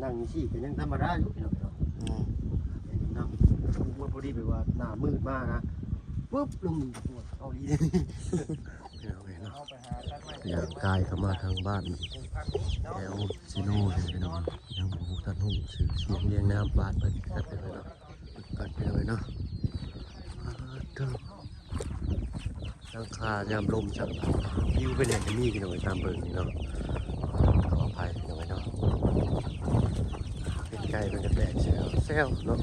ທາງນີ້ຊິກໍຍັງທຳມະດາຢູ່ພີ່ນ້ອງເນາະ. ອືມ ເຫັນນຳ ມັນພໍດີແບບວ່າໜ້າມືດມານະ ປຶບ ລົງປວດເກົາຫຼີ. ພີ່ນ້ອງເອີຍເນາະ ຍ່າງກາຍເຂົ້າມາທາງບ້ານແຖວເຊໂນນີ້ພີ່ນ້ອງ ຍັງບໍ່ທັນຮູ້ຊື່ສຽງລຽງນາມບ້ານເພິ່ນຄັກເລີຍເນາະ. ກັນໄປເລີຍເນາະ. ອາ ເດີ ຫຼັງຄາຍາມລົມຈັ່ງປິວໄປແດ່ກໍມີ ພີ່ນ້ອງເອີຍ ຕາມເບິ່ງນີ້ເນາະ. ຂໍອະໄພ ພີ່ນ້ອງເອີຍເນາະ ເປັນໄກ່ເປັນກະແຕກແຊວໆເນາະ.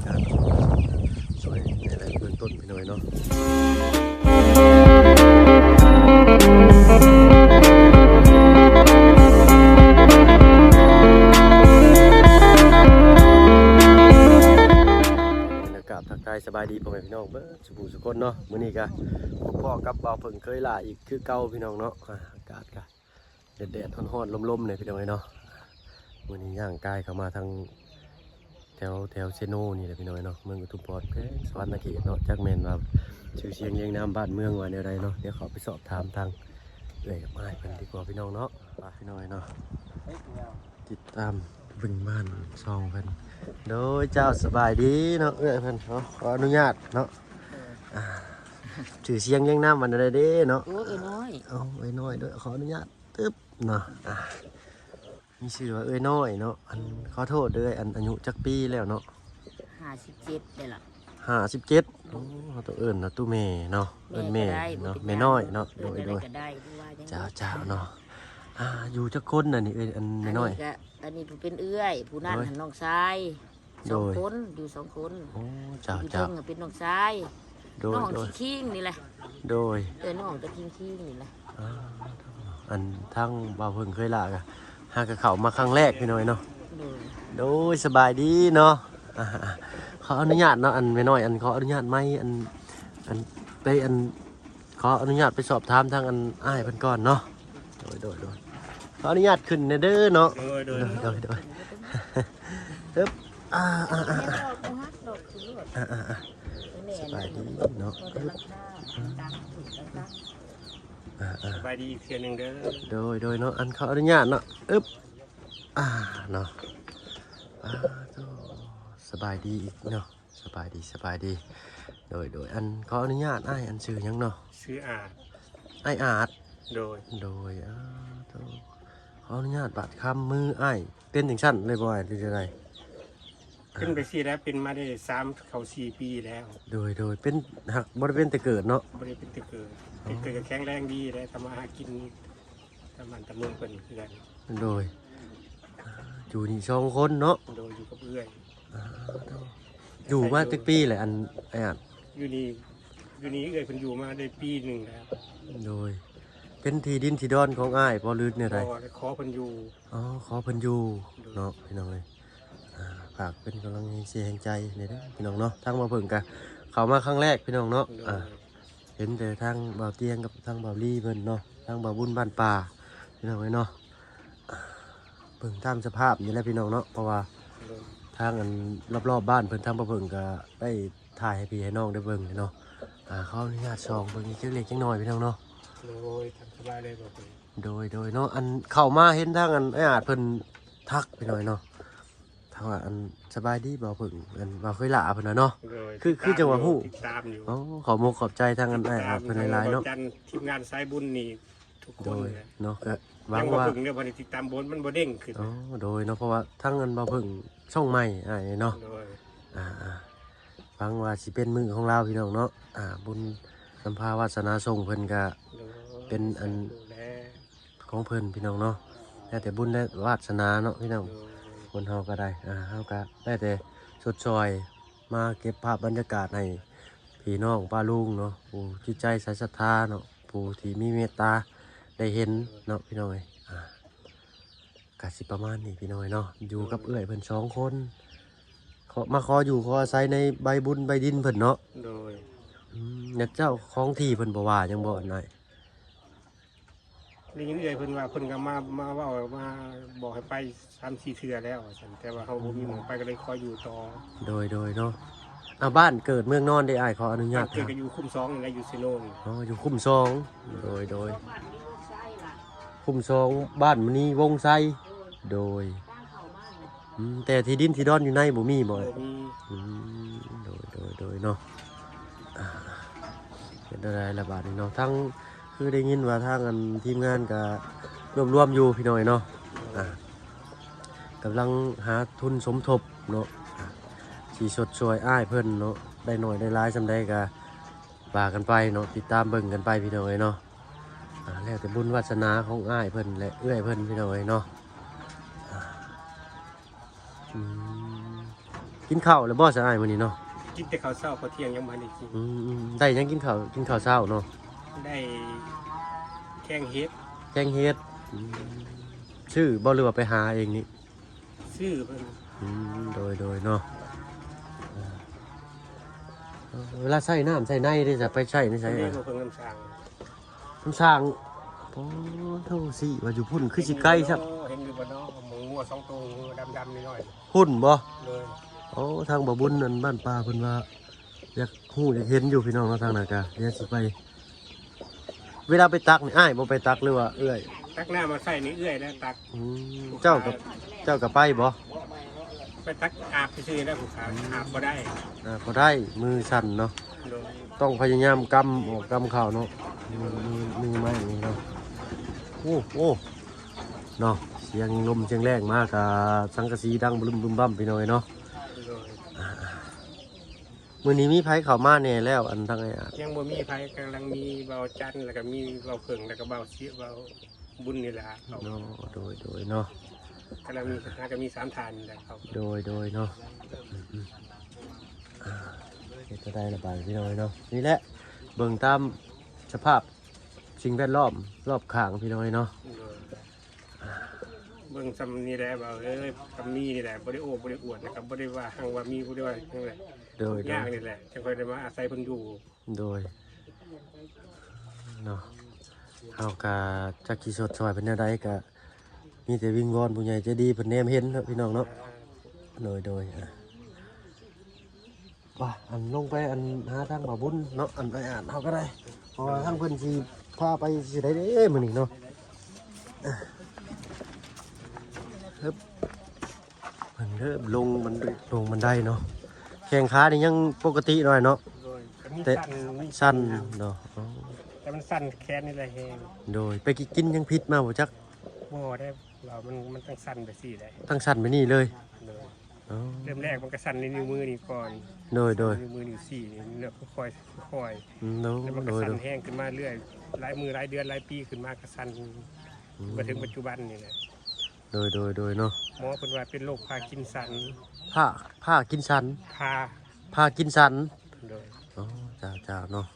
ການຊ່ວຍໃນເບື້ອງຕົ້ນ ພີ່ນ້ອງເນາະ. ແລ້ວກະທັກທາຍສະບາຍດີພໍ່ແມ່ພີ່ນ້ອງເບິດສູ່ຜູ້ສູ່ຄົນເນາະ. ມື້ນີ້ກະພົບພໍ້ກັບບ່າວເຜິ້ງເຄີຍຫຼ້າອີກຄືເກົ່າ ພີ່ນ້ອງເນາະ. ອາ ອາກາດກະ ແດດໆ ຮ້ອນໆ ລົມໆ ນີ້ພີ່ນ້ອງເອີຍເນາະ. ມື້ນີ້ຍ່າງກາຍເຂົ້າມາທາງແຖວ ແຖວເຊໂນນີ້ແຫຼະພີ່ນ້ອງເອີຍເນາະ ເມືອງອຸທຸມພອນ ແຂວງສະຫວັນນະເຂດເນາະ. ຈັກແມ່ນວ່າຊື່ສຽງລຽງນາມບ້ານເມືອງວ່າແນວໃດເນາະ ດຽວເຂົ້າໄປສອບຖາມທາງເອື້ອຍກັບອ້າຍເພິ່ນດີກວ່າພີ່ນ້ອງເນາະ. ໄປພີ່ນ້ອງເນາະ ຕິດຕາມເບິ່ງບ້ານຊ່ອງເພິ່ນ. ໂດຍ ເຈົ້າ ສະບາຍດີເນາະ ເອື້ອຍເພິ່ນເນາະ ຂໍອະນຸຍາດເນາະ. ອາ ຊື່ສຽງລຽງນາມວ່າແນວໃດເດ້ເນາະ? ໂອ້ ເອື້ອຍນ້ອຍ. ໂອ້ ເອື້ອຍນ້ອຍເດີ ຂໍອະນຸຍາດ. ຕຶບເນາະ ອາ ມີຊື່ວ່າເອື້ອຍນ້ອຍເນາະ. ອັນ ຂໍໂທດເດີ້ ອັນ ອາຍຸຈັກປີແລ້ວເນາະ? ຫ້າສິບເຈັດໄດ້ລະ. ຫ້າສິບເຈັດ. ໂອ້ ເຮົາຕ້ອງເອີ້ນວ່າຕູ້ແມ່ເນາະ ເອີ້ນແມ່ເນາະ ແມ່ນ້ອຍເນາະ. ໂດຍໆ ເອີ້ນແນວໃດກໍໄດ້ ບໍ່ວ່າຫຍັງ. ເຈົ້າໆ ເນາະ. ອາ ຢູ່ຈັກຄົນອັນນີ້ ເອື້ອຍ ອັນແມ່ນ້ອຍ? ອັນນີ້ກໍ ອັນນີ້ຜູ້ເປັນເອື້ອຍ ຜູ້ນັ້ນຫັ້ນນ້ອງຊາຍ. ສອງຄົນ ຢູ່ສອງຄົນ. ໂອ້ ເຈົ້າໆ ເປັນນ້ອງຊາຍ. ໂດຍ ນ້ອງ ໂດຍ ຄິງໆ ນີ້ແຫຼະ. ໂດຍ ເອີ ນ້ອງແຕ່ຄິງໆ ນີ້ແຫຼະ. ອາ ອັນທາງບ່າວເຜິ້ງເຄີຍຫຼ້າກະຫາກະເຂົ້າມາຄັ້ງແລກພີ່ນ້ອງເນາະ. ໂດຍ ໂດຍ ສະບາຍດີເນາະ. ອາ ຂໍອະນຸຍາດເນາະ ອັນແມ່ນ້ອຍ ອັນ ຂໍອະນຸຍາດໄມ ອັນ ອັນ ໄປ ອັນ ຂໍອະນຸຍາດໄປສອບຖາມທາງ ອັນ ອ້າຍເພິ່ນກ່ອນເນາະ. ໂດຍ ໂດຍ ໂດຍ ຂໍອະນຸຍາດຂຶ້ນແດ່ເດີເນາະ. ໂດຍ ໂດຍ ໂດຍ ໂດຍ ໂດຍ. ອຶບ ອາ ອາ ອາ ອາ ສະບາຍດີເນາະ. ອາ ອາ ສະບາຍດີອີກເທື່ອໜຶ່ງເດີ. ໂດຍ ໂດຍເນາະ ອັນ ຂໍອະນຸຍາດເນາະ. ອຶບ ອາ ເນາະ ອາ ໂຕ ສະບາຍດີອີກເນາະ. ສະບາຍດີ ສະບາຍດີ. ໂດຍ ໂດຍ ອັນ ຂໍອະນຸຍາດ ອ້າຍ ອັນ ຊື່ຫຍັງເນາະ? ຊື່ອາດ. ອ້າຍອາດ. ໂດຍ ໂດຍ. ອາ ໂຕ ຂໍອະນຸຍາດບາດຄຳ ມືອ້າຍເປັນຈັ່ງຊັ້ນເລີຍບໍ່ອ້າຍ ຫຼືຈັ່ງໃດ? ເປັນໄປຊີ້ແລ້ວ ເປັນມາໄດ້ສາມເຂົ້າສີ່ປີແລ້ວ. ໂດຍ ໂດຍ ເປັນ ຫາກບໍ່ໄດ້ເປັນແຕ່ເກີດເນາະ? ບໍ່ໄດ້ເປັນແຕ່ເກີດ. ອໍ ເປັນເກີດກໍແຂງແຮງດີແຫຼະ ທຳມາຫາກິນຕາມບ້ານຕາມເມືອງເພິ່ນຄືກັນ. ໂດຍ ຢູ່ນີ້ສອງຄົນເນາະ? ໂດຍ ຢູ່ກັບເອື້ອຍ. ອາ ໂຕ ຢູ່ມາຈັກປີແຫຼະ ອັນ ອ້າຍອາດ? ຢູ່ນີ້ ຢູ່ນີ້ເອື້ອຍເພິ່ນຢູ່ມາໄດ້ປີໜຶ່ງແລ້ວ. ໂດຍ ເປັນທີ່ດິນທີ່ດອນຂອງອ້າຍບໍ່ ຫຼືແນວໃດ? ບໍ່ ຂໍເພິ່ນຢູ່. ອໍ ຂໍເພິ່ນຢູ່. ໂດຍ ເນາະ ພີ່ນ້ອງເອີຍ. ອາ ຝາກເປັນກຳລັງແຮງເຊຍແຮງໃຈແດ່ເດີພີ່ນ້ອງເນາະ. ທາງບ່າວເຜິ້ງກະເຂົ້າມາຄັ້ງແລກພີ່ນ້ອງເນາະ. ໂດຍ ອາ ເຫັນແຕ່ທາງບ່າວຕຽງກັບທາງບ່າວລີເພິ່ນເນາະ ທາງບ່າວບຸນບ້ານປ່າ ພີ່ນ້ອງເອີຍເນາະ. ເບິ່ງຕາມສະພາບນີ້ແຫຼະພີ່ນ້ອງເນາະ ເພາະວ່າ ໂດຍ ທາງອັນລອບໆບ້ານເພິ່ນ ທາງບ່າວເຜິ້ງກະໄດ້ຖ່າຍໃຫ້ພີ່ໃຫ້ນ້ອງໄດ້ເບິ່ງເນາະ. ອາ ຂໍອະນຸຍາດສ່ອງເບິ່ງອີກຈັກເລັກຈັກນ້ອຍພີ່ນ້ອງເນາະ. ໂດຍ ຕາມສະບາຍເລີຍບ່າວເຜິ້ງ. ໂດຍ ໂດຍເນາະ. ອັນເຂົ້າມາເຫັນທາງອັນອ້າຍອາດເພິ່ນທັກພີ່ນ້ອງເນາະ ຖາມວ່າ ອັນ ສະບາຍດີບ່າວເຜິ້ງ ອັນ ບ່າວເຄີຍຫຼ້າເພິ່ນນະເນາະ. ໂດຍ ຄື ຄືຈັ່ງວ່າຮູ້ ຕິດຕາມຢູ່. ອໍ ຂອບມຸກຂອບໃຈທາງອັນອ້າຍອາດເພິ່ນຫຼາຍໆເນາະ. ທີມງານສາຍບຸນນີ້ທຸກຄົນ. ໂດຍ ເນາະ ກະຫວັງວ່າ ເບິ່ງເດີ ບໍ່ໄດ້ຕິດຕາມບົນ ມັນບໍ່ເດ້ງຂຶ້ນ. ອໍ ໂດຍເນາະ ເພາະວ່າທາງອັນບ່າວເຜິ້ງຊ່ອງໃໝ່ອ້າຍເນາະ. ໂດຍ ອາໆ ຫວັງວ່າຊິເປັນມື້ຂອງລາວພີ່ນ້ອງເນາະ. ອາ ບຸນນຳພາວາດສະໜາສົ່ງເພິ່ນກະ ໂດຍ ເປັນອັນ ສາທຸແລະ ຂອງເພິ່ນພີ່ນ້ອງເນາະ. ແລ້ວແຕ່ບຸນແລະວາດສະໜາເນາະພີ່ນ້ອງ. ໂດຍ ຄົນເຮົາກໍໄດ້ ອາ ເຮົາກໍໄດ້ແຕ່ຊົດຊ່ອຍມາເກັບພາບບັນຍາກາດໃຫ້ພີ່ນ້ອງປ້າລຸງເນາະ ຜູ້ຈິດໃຈໃສສັດທາເນາະ ຜູ້ທີ່ມີເມດຕາໄດ້ເຫັນເນາະພີ່ນ້ອງເອີຍ. ອາ ກະຊິປະມານນີ້ພີ່ນ້ອງເນາະ ຢູ່ກັບເອື້ອຍເພິ່ນສອງຄົນ ຂໍ ມາຂໍຢູ່ຂໍອາໄສໃນໃບບຸນໃບດິນເພິ່ນເນາະ. ໂດຍ ອືມ ແລ້ວເຈົ້າຂອງທີ່ເພິ່ນບໍ່ວ່າຫຍັງບໍ່ ອັນອ້າຍ? ໄດ້ຍິນເອື້ອຍເພິ່ນວ່າ ເພິ່ນກໍມາ ມາເວົ້າ ມາບອກໃຫ້ໄປສາມສີ່ເທື່ອແລ້ວວ່າຊັ້ນ ແຕ່ວ່າເຮົາບໍ່ມີໝ່ອງໄປ ກໍເລີຍຂໍຢູ່ຕໍ່. ໂດຍ ໂດຍເນາະ. ອາ ບ້ານເກີດເມືອງນອນເດ້ອ້າຍ ຂໍອະນຸຍາດ ບ້ານເກີດກໍຢູ່ຄຸ້ມສອງນີ້ແຫຼະ ຢູ່ເຊໂນນີ້. ອໍ ຢູ່ຄຸ້ມສອງ. ໂດຍ ໂດຍ. ຄຸ້ມສອງ ບ້ານມະນີວົງໄຊ. ໂດຍ ອືມ ແຕ່ທີ່ດິນທີ່ດອນຢູ່ໃນບໍ່ມີບໍ່? ບໍ່ມີ. ອືມ ໂດຍ ໂດຍ ໂດຍເນາະ. ອ່າ ເຮັດແນວໃດລະບາດນີ້ເນາະ? ທາງ ຄືໄດ້ຍິນວ່າທາງອັນທີມງານກະລວບລວມຢູ່ພີ່ນ້ອງເນາະ. ອ່າ ກຳລັງຫາທຶນສົມທົບເນາະ ອ່າ ຊິຊົດຊ່ວຍອ້າຍເພິ່ນເນາະ. ໄດ້ໜ້ອຍໄດ້ຫຼາຍສ່ຳໃດກະວ່າກັນໄປເນາະ ຕິດຕາມເບິ່ງກັນໄປພີ່ນ້ອງເອີຍເນາະ. ອ່າ ແລ້ວແຕ່ບຸນວາສະໜາຂອງອ້າຍເພິ່ນ ແລະ ເອື້ອຍເພິ່ນພີ່ນ້ອງເອີຍເນາະ. ອ່າ ອືມ ກິນເຂົ້າແລ້ວບໍ່ຊະອ້າຍມື້ນີ້ເນາະ? ກິນແຕ່ເຂົ້າເຊົ້າ ເຂົ້າທ່ຽງຍັງບໍ່ທັນໄດ້ກິນ. ອືມ ອືມ ໄດ້ຫຍັງກິນເຂົ້າ ກິນເຂົ້າເຊົ້າເນາະ? ໄດ້ແກງເຫັດ. ແກງເຫັດ. ອືມ ຊື້ບໍ່ ຫຼືວ່າໄປຫາເອງນີ້? ຊື້ເພິ່ນ. ອືມ ໂດຍ ໂດຍເນາະ. ເອີ ເວລາໃຊ້ນ້ຳໃຊ້ໃນເດ້ ຈະໄປໃຊ້ໃນໃສ? ນີ້ ອາ ເພິ່ນນ້ຳສ້າງ. ນ້ຳສ້າງ. ໂອ້ໂຫ ຊິວ່າຢູ່ພຸ້ນຄືຊິໄກຊ້ຳ. ເຫັນຢູ່ບໍ່ເນາະ? ໝູງົວສອງໂຕ ງົວດຳໆນ້ອຍໆ ພຸ້ນບໍ່? ໂດຍ. ໂອ້ ທາງບ່າວບຸນ ອັນບ້ານປ່າເພິ່ນວ່າ ຢາກຮູ້ຢາກເຫັນຢູ່ພີ່ນ້ອງເນາະ. ທາງນັ້ນກະດຽວຊິໄປ. ເວລາໄປຕັກນີ້ ອ້າຍບໍ່ໄປຕັກ ຫຼືວ່າເອື້ອຍ? ຕັກນ້ຳມາໃສ່ນີ້ ເອື້ອຍແຫຼະຕັກ. ອືມ ເຈົ້າກະ ເຈົ້າກະໄປບໍ່? ໄປຕັກອາບຊື່ໆແຫຼະ ຜູ້ຂາຍອາບບໍ່ໄດ້. ອາບບໍ່ໄດ້ ມືສັ່ນເນາະ. ໂດຍ. ຕ້ອງພະຍາຍາມກຳອອກກຳເຂົ້າເນາະ. ມື ມື ມືໄມ້ນີ້ເນາະ. ໂອ້ ໂອ້ ເນາະ ສຽງລົມສຽງແລງມາກະສັງກະສີດັງບຶມບຶມບຳພີ່ນ້ອງເອີຍເນາະ. ໂດຍ. ອ່າ ມື້ນີ້ມີໃຜເຂົ້າມາແດ່ແລ້ວ ອັນທາງອ້າຍອາດ? ຍັງບໍ່ມີໃຜ ກຳລັງມີເບົາຈັນ ແລ້ວກະມີເບົາເຜິ້ງ ແລ້ວກະເບົາເສຍ ເບົາບຸນນີ້ແຫຼະເຂົ້າ. ໂອ້ ໂດຍ ໂດຍເນາະ. ກຳລັງມີ ຫາກະມີສາມທ່ານນີ້ແຫຼະເຂົ້າ. ໂດຍ ໂດຍເນາະ. ອືມ ອືມ ອ່າ ເຮັດແນວໃດລະບາດນີ້ພີ່ນ້ອງເອີຍເນາະ. ນີ້ແຫຼະ ເບິ່ງຕາມສະພາບສິ່ງແວດລ້ອມລອບຂ້າງພີ່ນ້ອງເອີຍເນາະ. ໂດຍ. ເບິ່ງສ່ຳນີ້ແຫຼະ ບ່າວເອີຍ ກະມີນີ້ແຫຼະ ບໍ່ໄດ້ໂອ້ບໍ່ໄດ້ອວດ ແລ້ວກະບໍ່ໄດ້ວ່າຮັ່ງວ່າມີ ບໍ່ໄດ້ວ່າຫຍັງແຫຼະ. ໂດຍ ທຸກຢ່າງນີ້ແຫຼະ ຈັ່ງຄ່ອຍໄດ້ມາອາໄສເພິ່ນຢູ່. ໂດຍ ເນາະ. ເຮົາກະຈັກຊິຊົດຊ່ອຍເພິ່ນແນວໃດ ກະມີແຕ່ວິງວອນຜູ້ໃຫຍ່ໃຈດີເພິ່ນແນມເຫັນເນາະ ພີ່ນ້ອງເນາະ. ໂດຍ ໂດຍ ອ່າ ວ່າ ອັນ ລົງໄປ ອັນ ຫາທາງບ່າວບຸນເນາະ ອັນ ອ້າຍອາດເຮົາກະໄດ້ ເພາະວ່າທາງເພິ່ນຊິພາໄປຊິໄດ້ເດ້ມື້ນີ້ເນາະ. ເອີ ຮຶບ ເພິ່ນເດີ ລົງບັນ ລົງບັນໄດເນາະ. ແຂ້ງຂານີ້ຍັງປົກກະຕິໜ້ອຍເນາະ. ໂດຍ. ກະມີ ແຕ່ ສັ່ນ ມີສັ່ນເນາະ. ອໍ ແຕ່ມັນສັ່ນແຂນນີ້ແຫຼະແຮງ. ໂດຍ. ໄປກິນຫຍັງຜິດມາບໍ່ຈັກ? ບໍ່ໄດ້ ວ່າມັນ ມັນຕ້ອງສັ່ນແບບຊີ້ໄດ໋. ຕ້ອງສັ່ນແບບນີ້ເລີຍ. ໂດຍ. ອໍ ເລີ່ມແລກມັນກະສັ່ນໃນນິ້ວມືນີ້ກ່ອນ. ໂດຍ ໂດຍ. ນິ້ວມືນິ້ວຊີ້ນີ້ ແລ້ວຄ່ອຍໆ ຄ່ອຍໆ. ອືມ ໂດຍ ແລ້ວມັນກະ ໂດຍ ສັ່ນແຮງຂຶ້ນມາເລື້ອຍ ຫຼາຍມື້ຫຼາຍເດືອນຫຼາຍປີຂຶ້ນມາກະສັ່ນ ອືມ ມາເຖິງປັດຈຸບັນນີ້ແຫຼະ. ໂດຍ ໂດຍ ໂດຍເນາະ. ໝໍເພິ່ນວ່າເປັນໂລກພາກິນສັນ. ພາ ພາກິນສັນ? ພາ ພາກິນສັນ. ໂດຍ. ອໍ ເຈົ້າ ເຈົ້າເນາະ.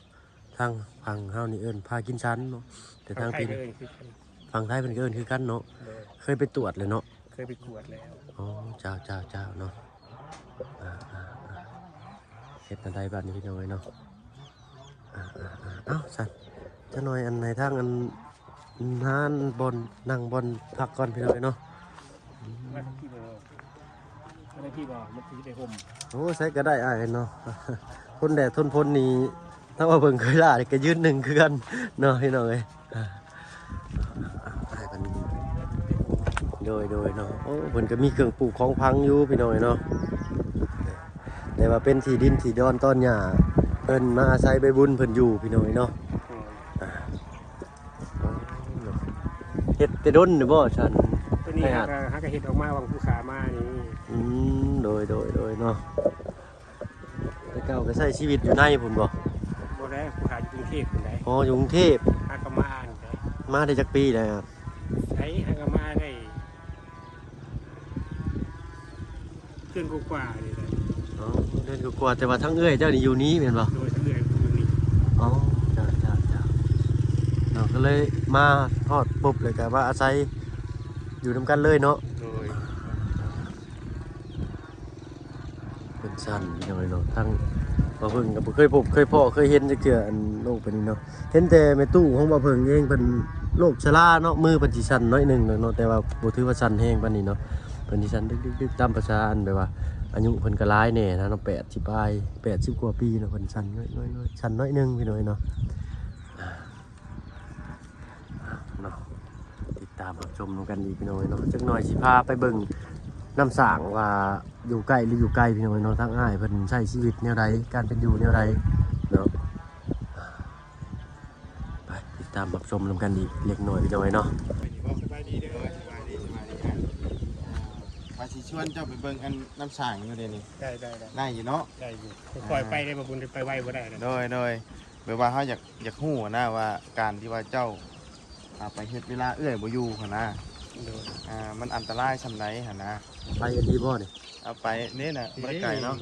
ທາງຝັ່ງເຮົານີ້ເອີ້ນພາກິນສັນເນາະ ແຕ່ທາງ ຝັ່ງໄທ ພີ້ ເອີ້ນຄືກັນ ຝັ່ງໄທເພິ່ນກະເອີ້ນຄືກັນເນາະ. ໂດຍ. ເຄີຍໄປກວດແລ້ວເນາະ? ເຄີຍໄປກວດແລ້ວ. ອໍ ເຈົ້າ ເຈົ້າ ເຈົ້າເນາະ. ອ່າ ອ່າ ອ່າ ເຮັດແນວໃດບາດນີ້ພີ່ນ້ອງເອີຍເນາະ. ອ່າ ອ່າ ອ່າ ເອົ້າ ຊັ້ນ ຈັກໜ້ອຍ ອັນ ໃຫ້ທາງ ອັນ ຮ້ານບ່ອນນັ່ງບ່ອນພັກກ່ອນພີ່ນ້ອງເອີຍເນາະ. ມາທາງພີ້ບໍ່? ມາທາງພີ້ບໍ່? ມັນຊິໄດ້ຮົ່ມ. ໂອ້ ໃສກະໄດ້ອ້າຍເນາະ. ທົນແດດທົນຝົນນີ້ ຖ້າວ່າເບິ່ງເຄີຍຫຼ້ານີ້ກະຍືນໜຶ່ງຄືກັນເນາະ ພີ່ນ້ອງເອີຍ. ໂດຍ ໂດຍເນາະ. ໂອ້ ເພິ່ນກະມີເຄື່ອງປູກຂອງຝັງຢູ່ ພີ່ນ້ອງເອີຍເນາະ. ແຕ່ວ່າເປັນທີ່ດິນທີ່ດອນຕອນຫຍ້າ ເພິ່ນມາອາໄສໃບບຸນເພິ່ນຢູ່ ພີ່ນ້ອງເອີຍເນາະ. ເຮັດແຕ່ດົນແລ້ວບໍ່ຊັ້ນ? ໂຕນີ້ຫາກະ ຫາກະເຮັດອອກມາຫວ່າງຜູ້ຂາມານີ້. ອືມ ໂດຍ ໂດຍ ໂດຍເນາະ. ແຕ່ເກົ່າກະໃຊ້ຊີວິດຢູ່ໃນພຸ້ນບໍ່? ບໍ່ແລ້ວ ຜູ້ຂາຢູ່ກຸງເທບພຸ້ນໃດ໋. ອໍ ຢູ່ກຸງເທບ. ຫາກະມາອັນໃດ໋. ມາໄດ້ຈັກປີແລ້ວ? ໃສ ຫາກະມາໄດ້ ເດືອນກວ່າໆນີ້ແຫຼະ. ອໍ ເດືອນກວ່າໆ ແຕ່ວ່າທາງເອື້ອຍເຈົ້ານີ້ຢູ່ນີ້ແມ່ນບໍ່? ໂດຍ ທາງເອື້ອຍຢູ່ນີ້. ອໍ ເຈົ້າ ເຈົ້າ ເຈົ້າເນາະ. ກະເລີຍມາຮອດປຸບແລ້ວກະມາອາໄສຢູ່ນຳກັນເລີຍເນາະ. ໂດຍ. ເພິ່ນສັ່ນ ພີ່ນ້ອງເອີຍເນາະ. ທາງບ່າວເພິ່ງກະບໍ່ເຄີຍພົບເຄີຍພໍ້ເຄີຍເຫັນຈັກເທື່ອ ອັນໂລກປານນີ້ເນາະ. ເຫັນແຕ່ແມ່ຕູ້ຂອງບ່າວເພິ່ງເອງ ເພິ່ນໂລກຊະລາເນາະ ມືເພິ່ນຊິສັ່ນໜ້ອຍໜຶ່ງເນາະ ແຕ່ວ່າບໍ່ຖືວ່າສັ່ນແຮງປານນີ້ເນາະ. ເພິ່ນຊິສັ່ນດຶກໆໆ ຕາມພາສາ ອັນ ແບບວ່າອາຍຸເພິ່ນກະຫຼາຍແດ່ນະເນາະ ແປດສິບປາຍ ແປດສິບກວ່າປີເນາະ. ເພິ່ນສັ່ນໜ້ອຍໆ ສັ່ນໜ້ອຍໜຶ່ງ ພີ່ນ້ອງເນາະ. ເນາະ ຕິດ ຕາມຮັບຊົມນຳກັນອີກ ພີ່ນ້ອງເອີຍເນາະ. ຈັກໜ່ອຍຊິພາໄປເບິ່ງນ້ຳສ້າງວ່າຢູ່ໃກ້ຫຼືຢູ່ໄກ ພີ່ນ້ອງເອີຍເນາະ, ທາງອ້າຍເພິ່ນໃຊ້ຊີວິດແນວໃດ ການເປັນຢູ່ແນວໃດເນາະ. ໄປຕິດຕາມຮັບຊົມນຳກັນອີກເລັກນ້ອຍ ພີ່ນ້ອງເອີຍເນາະ. ສະບາຍດີເດີ. ສະບາຍດີ ສະບາຍດີ. ອ່າ ວ່າຊິຊວນເຈົ້າໄປເບິ່ງອັນນ້ຳສ້າງຢູ່ເດນີ້. ໄດ້ ໄດ້ ໄດ້ ໄດ້ຢູ່ເນາະ. ໄດ້ຢູ່ ຄ່ອຍໄປເດ້ ບໍ່ບຸນໄປໄວບໍ່ໄດ້ເດ້. ໂດຍ ໂດຍ ແບບວ່າເຮົາຢາກ ຢາກຮູ້ຫັ້ນນະວ່າ ການທີ່ວ່າເຈົ້າ ອ່າ ໄປເຮັດເວລາເອື້ອຍບໍ່ຢູ່ຫັ້ນນະ. ໂດຍ ອ່າ ມັນອັນຕະລາຍສ່ຳໃດຫັ້ນນະ. ໄປອັນນີ້ບໍ່ນີ້? ເອົາໄປນີ້ນະ ບໍ່ໄດ້ໄກເນາະ.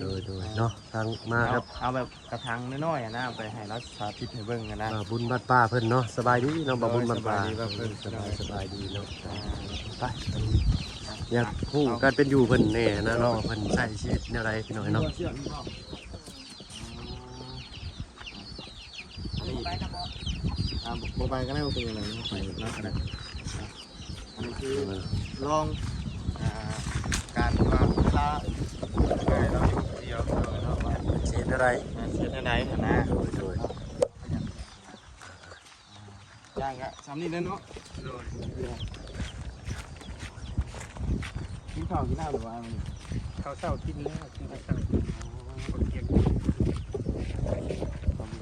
ໂດຍ ໂດຍເນາະ. ທາງມາ ເອົາ ກັບ ເອົາແບບກະຖັງນ້ອຍໆຫັ້ນນະ ໄປໃຫ້ລາວສາທິດໃຫ້ເບິ່ງຫັ້ນນະ. ບ່າວບຸນບ້ານປ່າເພິ່ນເນາະ. ສະບາຍດີເນາະ ບ່າວບຸນບ້ານປ່າ. ສະບາຍດີ ສະບາຍດີເນາະ. ອ່າ ໄປ ຢາກຮູ້ການເປັນຢູ່ເພິ່ນແດ່ນະເນາະ ເພິ່ນໃຊ້ຊີວິດແນວໃດ ພີ່ນ້ອງເອີຍເນາະ. ອັນນີ້ ອ່າ ບໍ່ ບໍ່ໄປກໍໄດ້ ບໍ່ເປັນຫຍັງ ບໍ່ໄປເນາະ ກໍໄດ້. ອັນນີ້ຄືລອງ ອ່າ ການທີ່ວ່າເວລາອ້າຍລາວຢູ່ຄົນດຽວເນາະ ວ່າເຮັດແນວໃດ ເຮັດແນວໃດຫັ້ນນະ. ໂດຍ ໂດຍ. ຢ່າງກະສ່ຳນີ້ແຫຼະເນາະ. ໂດຍ. ກິນເຂົ້າກິນນ້ຳຫຼືວ່າ? ເຂົ້າເຊົ້າກິນແລ້ວ ກິນແຕ່ເຊົ້າ. ອໍ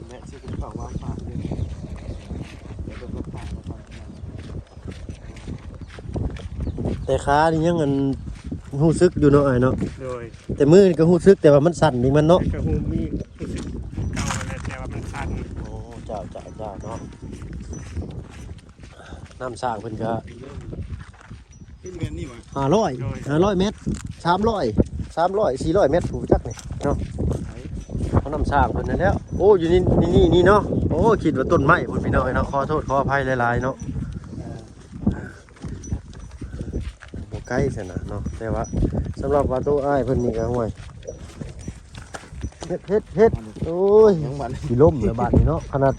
ແວະຊື້ກັບເຂົ້າມາຝາກເດີ. ແຕ່ຂານີ້ຍັງອັນ ຮູ້ສຶກຢູ່ເນາະ ອ້າຍເນາະ. ໂດຍ. ແຕ່ມືນີ້ກໍຮູ້ສຶກ ແຕ່ວ່າມັນສັ່ນເອງມັນເນາະ. ກໍຮູ້ ມີຮູ້ສຶກຄືເກົ່າຫັ້ນແຫຼະ ແຕ່ວ່າມັນສັ່ນ. ໂອ້ ເຈົ້າ ເຈົ້າ ເຈົ້າເນາະ. ນ້ຳສ້າງເພິ່ນກໍ ເປັນແບບນີ້ຫວາ? ຫ້າຮ້ອຍ ໂດຍ ຫ້າຮ້ອຍແມັດ ສາມຮ້ອຍ ສາມຮ້ອຍ ສີ່ຮ້ອຍແມັດ ຜູ້ຈັກນີ້ເນາະ. ເອົານ້ຳສ້າງເພິ່ນນັ້ນແຫຼ້ວ. ໂອ້ ຢູ່ນີ້ ນີ້ ນີ້ ນີ້ເນາະ. ໂອ້ ຄິດວ່າຕົ້ນໄມ້ພຸ້ນ ພີ່ນ້ອງເອີຍເນາະ. ຂໍໂທດຂໍອະໄພຫຼາຍໆເນາະ. ບໍ່ໄກຊັ້ນນະເນາະ ແຕ່ວ່າສຳລັບວ່າໂຕອ້າຍເພິ່ນນີ້ກໍ ຫ້ວຍ ເຮັດ ເຮັດ ເຮັດ ໂອ້ຍ ຍັງບັດ ຊິລົ້ມແລ້ວບາດນີ້ເນາະ. ຂະໜາດ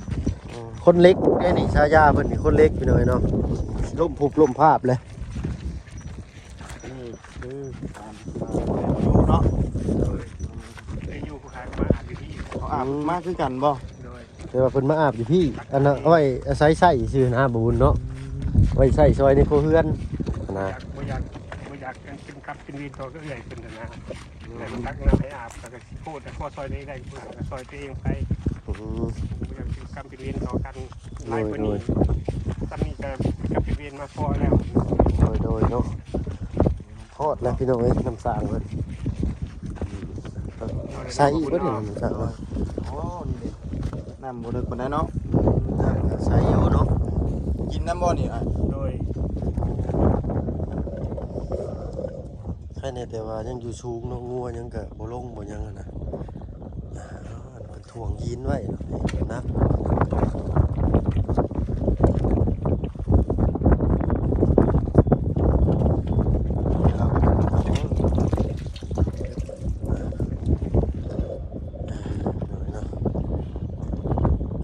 ອືມ ຄົນເຫຼັກເດ້ນີ້ ສາຍາເພິ່ນນີ້ຄົນເຫຼັກ ພີ່ນ້ອງເອີຍເນາະ. ລົ້ມພຸບລົ້ມພາບເລີຍ. ນີ້ຄືການ ເອີ ຢູ່ເນາະ. ໂດຍ. ໄດ້ຢູ່ ຜູ້ຂາຍມາອາບຢູ່ທີ່ ເຂົາອາບ ອືມ ມາຄືກັນບໍ່? ໂດຍ. ແຕ່ວ່າເພິ່ນມາອາບຢູ່ພີ້ ອັນນັ້ນເອົາໄວ້ອາໄສໃຊ້ຊື່ນະ ບໍ່ບຸນເນາະ. ອືມ. ໄວ້ໃຊ້ຊ່ອຍໃນຄົວເຮືອນຫັ້ນນະ. ບໍ່ຢາກ ບໍ່ຢາກ ບໍ່ຢາກເປັນກັບເປັນເວນຕໍ່ເອື້ອຍເພິ່ນຫັ້ນນະ. ອືມ. ແລ້ວມັນຕັກນ້ຳໃຫ້ອາບ ແລ້ວກໍຊິໂພດ ແລ້ວພໍຊ່ອຍນີ້ໄດ້ ກໍຊ່ອຍຕົວເອງໄປ. ອືມ. ບໍ່ຢາກເປັນກັບເປັນເວນຕໍ່ກັນຫຼາຍກວ່ານີ້. ໂດຍ ໂດຍ. ສ່ຳນີ້ກໍເປັນກັບເປັນເວນມາພໍແລ້ວ. ໂດຍ ໂດຍເນາະ. ຮອດແລ້ວພີ່ນ້ອງເອີຍ ນ້ຳສ້າງເພິ່ນ ໃສອີກບໍ່ນີ້ ນ້ຳສ້າງເພິ່ນ. ໂອ້ ນີ້ເດ້ ນ້ຳບໍ່ເລິກປານໃດເນາະ. ນ້ຳກໍໃສຢູ່ເນາະ. ກິນນ້ຳບໍ່ນີ້ອ້າຍ? ໂດຍ. ໃຄແນ່ແຕ່ວ່າຍັງຢູ່ສູງເນາະ ງົວຍັງກໍບໍ່ລົງບໍ່ຫຍັງຫັ້ນນະ. ອ່າ ເພິ່ນຖ່ວງຫີນໄວ້ເນາະ ໜັກ.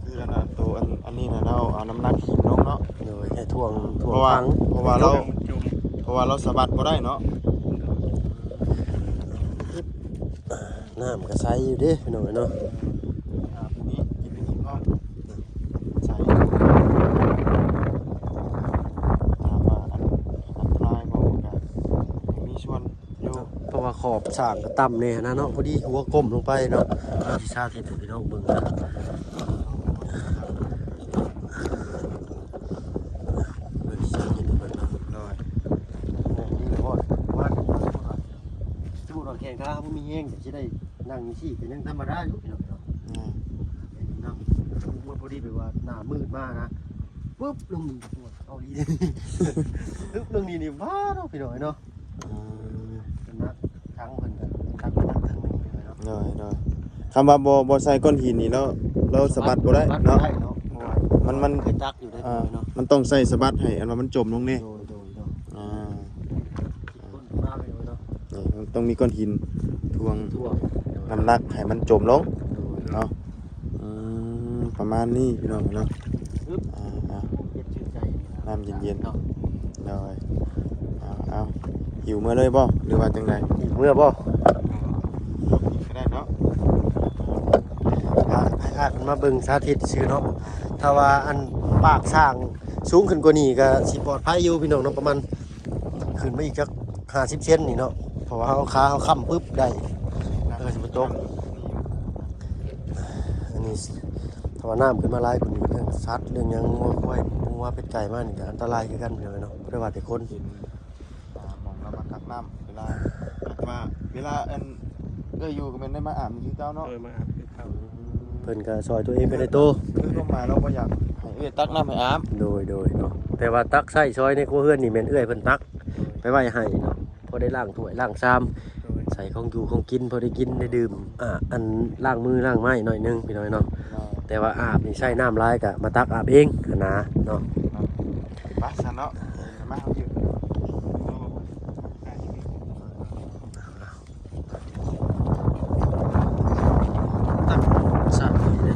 ຄືອັນນັ້ນ ໂຕອັນ ອັນນີ້ນະ ລາວເອົານ້ຳໜັກຫີນລົງເນາະ. ໂດຍ ໃຫ້ຖ່ວງ ຖ່ວງ ເພາະວ່າ ຖັງ ເພາະວ່າລາວ ຈົມ ເພາະວ່າລາວສະບັດບໍ່ໄດ້ເນາະ. ນ້ຳກໍໃສຢູ່ເດ້ພີ່ນ້ອງເອີຍເນາະ. ອາບນີ້ກິນນີ້ເນາະ ໃສ. ຖາມວ່າອັນ ອັນຕະລາຍບໍ່ ກໍມີສ່ວນຢູ່ ເພາະວ່າຂອບສ້າງກໍຕ່ຳແດ່ນະເນາະ. ພໍດີຫົວກົ້ມລົງໄປເນາະ. ເຮົາຊິສາທິດໃຫ້ພີ່ນ້ອງເບິ່ງນະ. ເບິ່ງສາທິດເພິ່ນເນາະ. ໂດຍ. ນີ້ລະບໍ່ ວ່າ ສົມມຸດວ່າແຂ້ງຂາບໍ່ມີແຮງ ຊິໄດ້ ນັ່ງຈັ່ງຊີ້ກໍຍັງທຳມະດາຢູ່ພີ່ນ້ອງເນາະ. ອືມ ນັ່ງ ພໍດີແບບວ່າໜ້າມືດມານະ ປຶບລົງນີ້ ປວດເກົາຫຼີ ປຶບລົງນີ້ນີ້ ວ້າເນາະ ພີ່ນ້ອງເນາະ. ອືມ ເປັນໜັກ ທັງເພິ່ນກໍຕັກໜັກທັງໜຶ່ງພີ່ນ້ອງເນາະ. ໂດຍ ໂດຍ. ຄຳວ່າບໍ່ ບໍ່ໃສ່ກ້ອນຫີນນີ້ ລາວ ລາວສະບັດບໍ່ໄດ້ເນາະ. ສະບັດບໍ່ໄດ້ເນາະ ເພາະວ່າມັນ ມັນ ມັນເຄີຍຕັກຢູ່ເດ້ ອ່າ ພີ່ນ້ອງເນາະ. ມັນຕ້ອງໃສ່ສະບັດໃຫ້ອັນວ່າມັນຈົມລົງເດ້. ໂດຍ ໂດຍ ໂດຍ. ອ່າ ຄົນມາເລີຍເນາະ. ເອີ ມັນຕ້ອງມີກ້ອນຫີນຖ່ວງ ຖ່ວງ ນ້ຳໜັກໃຫ້ມັນຈົມລົງ ໂດຍ ເນາະ. ອືມ ປະມານນີ້ພີ່ນ້ອງເນາະ. ອືບ ອ່າ ອ່າ ເຢັນຊື່ນໃຈ ນ້ຳເຢັນໆ ເນາະ. ໂດຍ. ເອົາ ເອົາ ຫິວເມືອເລີຍບໍ່ ຫຼືວ່າຈັ່ງໃດ? ຫິວເມືອບໍ່? ກໍໄດ້ເນາະ. ອ່າ ໃຫ້ອ້າຍເພິ່ນມາເບິ່ງສາທິດຊື່ເນາະ. ຖ້າວ່າອັນປາກສ້າງ ສູງຂຶ້ນກວ່ານີ້ກໍຊິປອດໄພຢູ່ພີ່ນ້ອງເນາະ ປະມານຂຶ້ນມາອີກຈັກຫ້າສິບເຊັນນີ້ເນາະ ເພາະວ່າເຮົາ ຂາເຮົາຄ້ຳປຶບໄດ້ ແລ້ວກໍຊິບໍ່ຕົກ. ອັນນີ້ຖ້າວ່ານ້ຳຂຶ້ນມາຫຼາຍກວ່ານີ້ ເລື່ອງສັດເລື່ອງຫຍັງ ງົວຄວາຍ ໝູ ເປັດ ໄກ່ ມານີ້ກໍອັນຕະລາຍຄືກັນພີ່ນ້ອງເນາະ ບໍ່ໄດ້ວ່າແຕ່ຄົນ. ເປັນ ອ່າ ໝ່ອງລະມາຕັກນ້ຳ ເວລາ ມາ ເວລາອັນເອື້ອຍຢູ່ກໍແມ່ນໄດ້ມາອາບນີ້ຄືເກົ່າເນາະ. ໂດຍ ມາອາບຄືເກົ່າ. ເພິ່ນກໍຊ່ອຍຕົວເອງໄປໃນໂຕ ຄືຄວາມໝາຍລາວບໍ່ຢາກໃຫ້ເອື້ອຍຕັກນ້ຳໃຫ້ອາບ. ໂດຍ ໂດຍເນາະ ແຕ່ວ່າຕັກໃຊ້ຊ່ອຍໃນຄົວເຮືອນນີ້ແມ່ນເອື້ອຍເພິ່ນຕັກ ໂດຍ ໄປໄວ້ໃຫ້ເນາະ ພໍໄດ້ລ້າງຖ້ວຍລ້າງຊາມ ໂດຍ ໃສ່ຂອງຢູ່ຂອງກິນ ພໍໄດ້ກິນໄດ້ດື່ມ ອ່າ ອັນ ລ້າງມືລ້າງໄມ້ໜ້ອຍໜຶ່ງພີ່ນ້ອງເນາະ. ໂດຍ ແຕ່ວ່າອາບນີ້ໃຊ້ນ້ຳຫຼາຍກໍມາຕັກອາບເອງຫັ້ນນະເນາະ. ໄປຊະເນາະ ມາເຮົາຢູ່ ຕັ້ງສາດນີ້ເດ້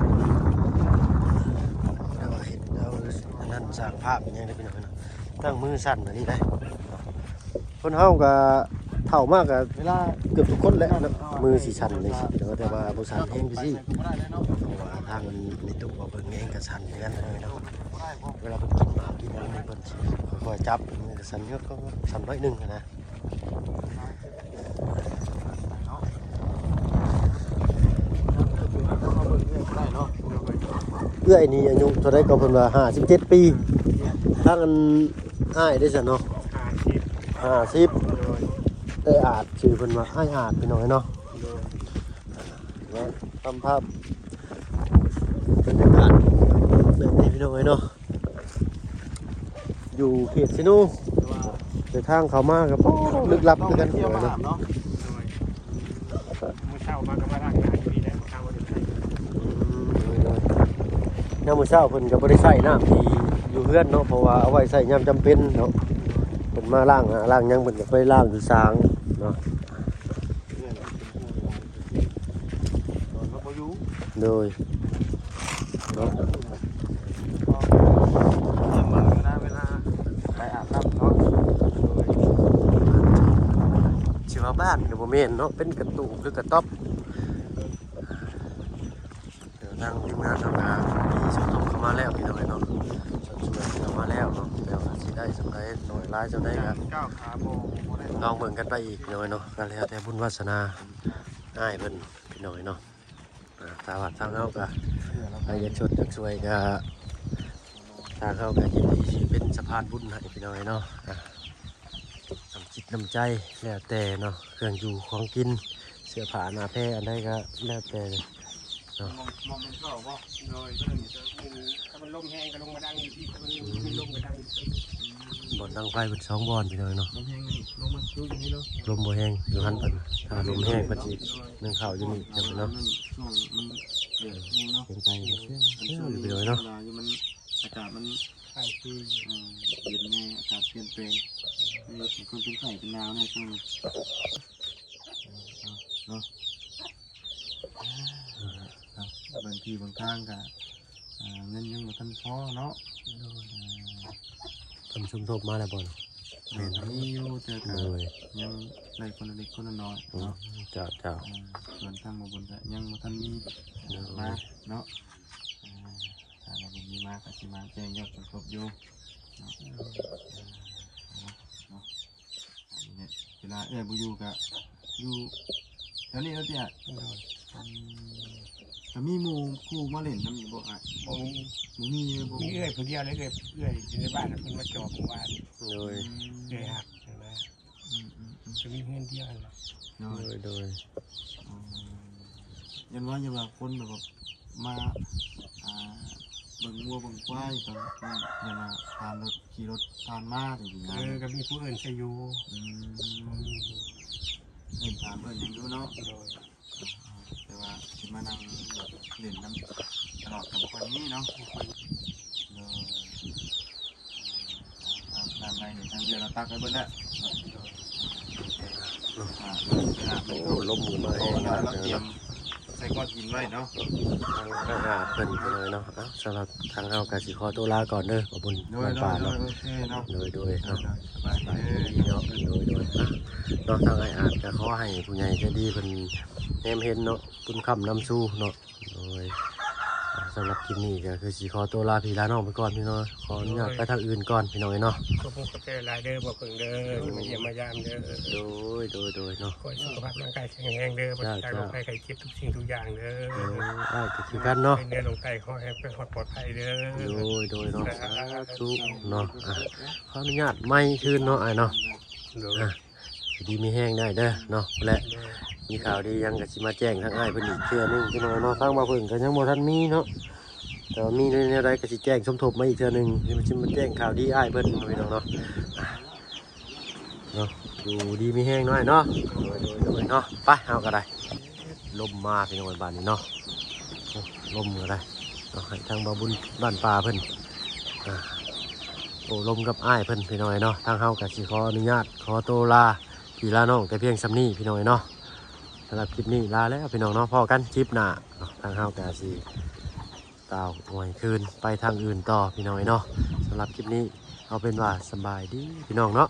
ແຕ່ວ່າເຫັນເຮົາອັນນັ້ນສ້າງພາບອີຫຍັງເດ້ພີ່ນ້ອງເນາະ ຕັ້ງມືສັ່ນອັນນີ້ໄດ້. ຄົນເຮົາກໍເຖົ້າມາກໍເວລາເກືອບທຸກຄົນແຫຼະເນາະ ມືຊິສັ່ນຈັ່ງຊີ້ ແຕ່ວ່າ ແຕ່ວ່າບໍ່ສັ່ນແຮງຈັ່ງຊີ້ ເພາະວ່າທາງແມ່ຕູ້ເພິ່ນເອງກໍສັ່ນຄືກັນເນາະ. ເວລາເພິ່ນກິນໝາກກິນຫຍັງນີ້ ເພິ່ນຊິຄ່ອຍໆຈັບ ມັນກໍສັ່ນເງືອກ ກໍສັ່ນໜ້ອຍໜຶ່ງຫັ້ນນະ. ເອື້ອຍນີ້ອາຍຸເທົ່າໃດກໍ ເພິ່ນວ່າຫ້າສິບເຈັດປີ ທາງອັນອ້າຍເດ້ຊັ້ນເນາະ ຫ້າສິບ ຫ້າສິບ ໂດຍ ອ້າຍອາດ ຊື່ເພິ່ນວ່າອ້າຍອາດ ພີ່ນ້ອງເອີຍເນາະ. ໂດຍ ແມ່ນ ຕາມພາບ ບັນຍາກາດແບບນີ້ ພີ່ນ້ອງເອີຍເນາະ ຢູ່ເຂດເຊໂນ ແຕ່ທາງເຂົ້າມາກໍ ໂອ້ ລຶກລັບຄືກັນ ເອີ ເນາະ. ໂດຍ ມື້ເຊົ້າມາກໍມາລ້າງໜ້າຢູ່ນີ້ແຫຼະ ມື້ເຊົ້າບໍ່ໄດ້ໃຊ້. ອືມ ໂດຍໆ ຍາມມື້ເຊົ້າເພິ່ນກໍບໍ່ໄດ້ໃຊ້ນ້ຳທີ່ຢູ່ເຮືອນເນາະ ເພາະວ່າເອົາໄວ້ໃຊ້ຍາມຈຳເປັນເນາະ ເພິ່ນມາລ້າງໜ້າລ້າງຫຍັງ ເພິ່ນກໍໄປລ້າງຢູ່ສາງເນາະ. ໂດຍ ເນາະ ເວລາໄປອາບນ້ຳເນາະ. ໂດຍ ຊິວ່າບ້ານກໍບໍ່ແມ່ນເນາະ ເປັນກະຕູບ ຫຼື ກະຕ໊ອບ. ເດີນທາງທີມງານເຮົາກໍມີຊົນທົບເຂົ້າມາແລ້ວ ພີ່ນ້ອງເອີຍເນາະ ຊົນຊວນເຂົ້າມາແລ້ວເນາະ ແຕ່ວ່າຊິໄດ້ສ່ຳໃດ ໜ້ອຍຫຼາຍສ່ຳໃດກໍ ກ້າວຂາບໍ່ ບໍ່ໄດ້ ລອງເບິ່ງກັນໄປອີກ ພີ່ນ້ອງເອີຍເນາະ ກໍແລ້ວແຕ່ບຸນວາສະໜາອ້າຍເພິ່ນ ພີ່ນ້ອງເອີຍເນາະ. ອ່າ ຖ້າວ່າທາງເຮົາກໍ ໃຜຢາກຊົດຢາກຊ່ວຍກໍ ທາງເຮົາກໍຍິນດີຊິເປັນສະພານບຸນໃຫ້ ພີ່ນ້ອງເອີຍເນາະ. ອ່າ ນ້ຳຈິດນ້ຳໃຈແລ້ວແຕ່ເນາະ ເຄື່ອງຢູ່ຂອງກິນ ເສື້ອຜ້າໜ້າແພ ອັນໃດກໍແລ້ວແຕ່ເນາະ. ມອງ ມອງເຫັນເຂົາບໍ່? ໂດຍ ຖ້າມັນລົມແຮງກໍລົງມາດັງຢູ່ທີ່ ຖ້າມັນບໍ່ມີລົມກໍດັງຢູ່ທີ່. ບ່ອນດັງໄຟເພິ່ນສອງບ່ອນ ພີ່ນ້ອງເນາະ ລົມແຮງນີ້ ລົມມັນຢູ່ຢູ່ນີ້ເນາະ ລົມບໍ່ແຮງຢູ່ຫັ້ນເພິ່ນ ຖ້າລົມແຮງເພິ່ນຊິ ໂດຍ ໜຶ້ງເຂົ້າຢູ່ນີ້ເນາະ. ມັນຊ່ວງມັນເດືອດຢູ່ເນາະ ເປັນໄປ ເປັນໄປເນາະ ເວລາຢູ່ມັນ ອາກາດມັນ ໄຂ້ຄື ເອີ ເຢັນແນ່ ອາກາດປ່ຽນແປງ ມີຄົນເປັນໄຂ້ເປັນໜາວແນ່ຊ່ວງນີ້ ເນາະ. ບາງທີບາງທາງກໍ ອ່າ ເງິນຍັງບໍ່ທັນພໍເນາະ. ໂດຍ ອ່າ ເພິ່ນສົມທົບມາແລ້ວບໍ່? ແມ່ນ ມີຢູ່ ແຕ່ກໍ ໂດຍ ຍັງໄດ້ຄົນລະເລັກຄົນລະນ້ອຍເນາະ. ເຈົ້າ ເຈົ້າ ອ່າ ສ່ວນທາງບໍ່ບຸນກໍຍັງບໍ່ທັນມີ ໂດຍ ມາເນາະ. ອ່າ ຖ້າວ່າບໍ່ມີມາກໍຊິມາແຈ້ງຍອດສົມທົບຢູ່ເນາະ. ເອີ ເນາະ ເວລາເອື້ອຍບໍ່ຢູ່ກໍຢູ່ແຖວນີ້ເນາະຕິ. ໂດຍ ອືມ ກໍມີໝູ່ຄູ່ມາຫຼິ້ນນຳຢູ່ບໍ່ອ້າຍ? ບໍ່ມີ ບໍ່ມີເລີຍບໍ່? ມີເອື້ອຍຜູ້ດຽວເລີຍ ເອື້ອຍ ເອື້ອຍຢູ່ໃນບ້ານເພິ່ນມາຈອບເມື່ອວານ. ໂດຍ ອືມ ເອື້ອຍຮັກຫັ້ນນະ. ອືມໆໆ ກໍມີເຮືອນດຽວຫັ້ນແຫຼະ. ໂດຍ ໂດຍ ໂດຍ ອໍ ຢ້ານວ່າ ຢ້ານວ່າຄົນແບບວ່າມາ ອ່າ ເບິ່ງງົວເບິ່ງຄວາຍຕອນນັ້ນ ຢ້ານວ່າຜ່ານລົດ ຂີ່ລົດຜ່ານມາຈັ່ງຊີ້ນະ. ເອີ ກໍມີຜູ້ອື່ນໃຊ້ຢູ່. ອືມ ເອີ້ນຖາມເອີ້ນຫຍັງຢູ່ເນາະ. ໂດຍ ແຕ່ວ່າຊິມານັ່ງແບບຫຼິ້ນນຳຕະຫຼອດກໍບໍ່ຄ່ອຍມີເນາະ. ໂດຍ ຕາມ ຕາມ ຕາມໄລນີ້ທາງເອື້ອຍລາວຕັກໄວ້ເບິດແລ້ວ. ໂອ້ ລົມມາແຮງຂະໜາດເນາະ ຕຽມໃສ່ກ້ອນຫີນໄວ້ເນາະ ທາງອ້າຍອາດເພິ່ນເລີຍເນາະ. ເອົາ ສຳລັບທາງເຮົາກໍຊິຂໍຕົວລາກ່ອນເດີ ບໍ່ບຸນ ໂດຍ ບ້ານປ່າເນາະ. ໂດຍ ໂດຍ ໂດຍ ໂດຍ ເນາະ ສະບາຍດີເນາະ. ໂດຍ ໂດຍ ເນາະ ທາງອ້າຍອາດກໍຂໍໃຫ້ຜູ້ໃຫຍ່ໃຈດີເພິ່ນແນມເຫັນເນາະ ບຸນຄ້ຳນຳສູ່ເນາະ. ໂດຍ ອ່າ ສຳລັບຄລິບນີ້ກໍຄືຊິຂໍຕົວລາພີ່ລານ້ອງໄປກ່ອນພີ່ນ້ອງ, ຂໍອະນຸຍາດໄປທາງອື່ນກ່ອນພີ່ນ້ອງເອີຍເນາະ. ຂອບຄຸນຂອບໃຈຫຼາຍເດີ ບໍ່ເພິ່ງເດີ ທີ່ມາຢ້ຽມມາຢາມເດີ. ໂດຍ ໂດຍ ໂດຍເນາະ. ຂໍໃຫ້ສຸຂະພາບຮ່າງກາຍແຂງແຮງເດີ ປາສະຈາກໂລກໄພໄຂ້ເຈັບທຸກສິ່ງທຸກຢ່າງເດີ. ໂດຍ ອ້າຍກໍຄືກັນເນາະ. ເດີ ລົງໃຕ້ຂໍໃຫ້ເປັນຮອດປອດໄພເດີ. ໂດຍ ໂດຍເນາະ. ສາທຸເນາະ. ອ່ະ ຂໍອະນຸຍາດໄມຄືນເນາະອ້າຍເນາະ. ໂດຍ ອ່ະ ຢູ່ດີມີແຮງໄດ້ເດີເນາະ ແລະ ໂດຍ ມີຂ່າວດີຫຍັງກໍຊິມາແຈ້ງທາງອ້າຍເພິ່ນອີກເທື່ອໜຶ່ງພີ່ນ້ອງເນາະ. ທາງບ່າວເພິ່ງກໍຍັງບໍ່ທັນມີເນາະ, ແຕ່ວ່າມີແນວໃດກໍຊິແຈ້ງສົມທົບມາອີກເທື່ອໜຶ່ງ, ຊິມາແຈ້ງຂ່າວດີອ້າຍເພິ່ນພີ່ນ້ອງເນາະ. ອ່ະ ເນາະ ຢູ່ດີມີແຮງເນາະອ້າຍເນາະ. ໂດຍ ໂດຍ ໂດຍເນາະ. ໄປ ເຮົາກໍໄດ້ ລົມມາພີ່ນ້ອງເອີຍ ບາດນີ້ເນາະ. ໂອ້ ລົມກໍໄດ້ເນາະ ໃຫ້ທາງບ່າວບຸນບ້ານປ່າເພິ່ນ ອ່າ ໂອ້ ລົມກັບອ້າຍເພິ່ນພີ່ນ້ອງເອີຍເນາະ. ທາງເຮົາກໍຊິຂໍອະນຸຍາດຂໍໂຕລາພີ່ລານ້ອງແຕ່ພຽງສ່ຳນີ້ພີ່ນ້ອງເອີຍເນາະ. ສຳລັບຄລິບນີ້ລາແລ້ວພີ່ນ້ອງເນາະ, ພໍ້ກັນຄລິບໜ້າເນາະ. ທາງເຮົາກໍຊິຕ່າວອວຍຄືນໄປທາງອື່ນຕໍ່ພີ່ນ້ອງເອີຍເນາະ. ສຳລັບຄລິບນີ້ເອົາເປັນວ່າສະບາຍດີພີ່ນ້ອງເນາະ.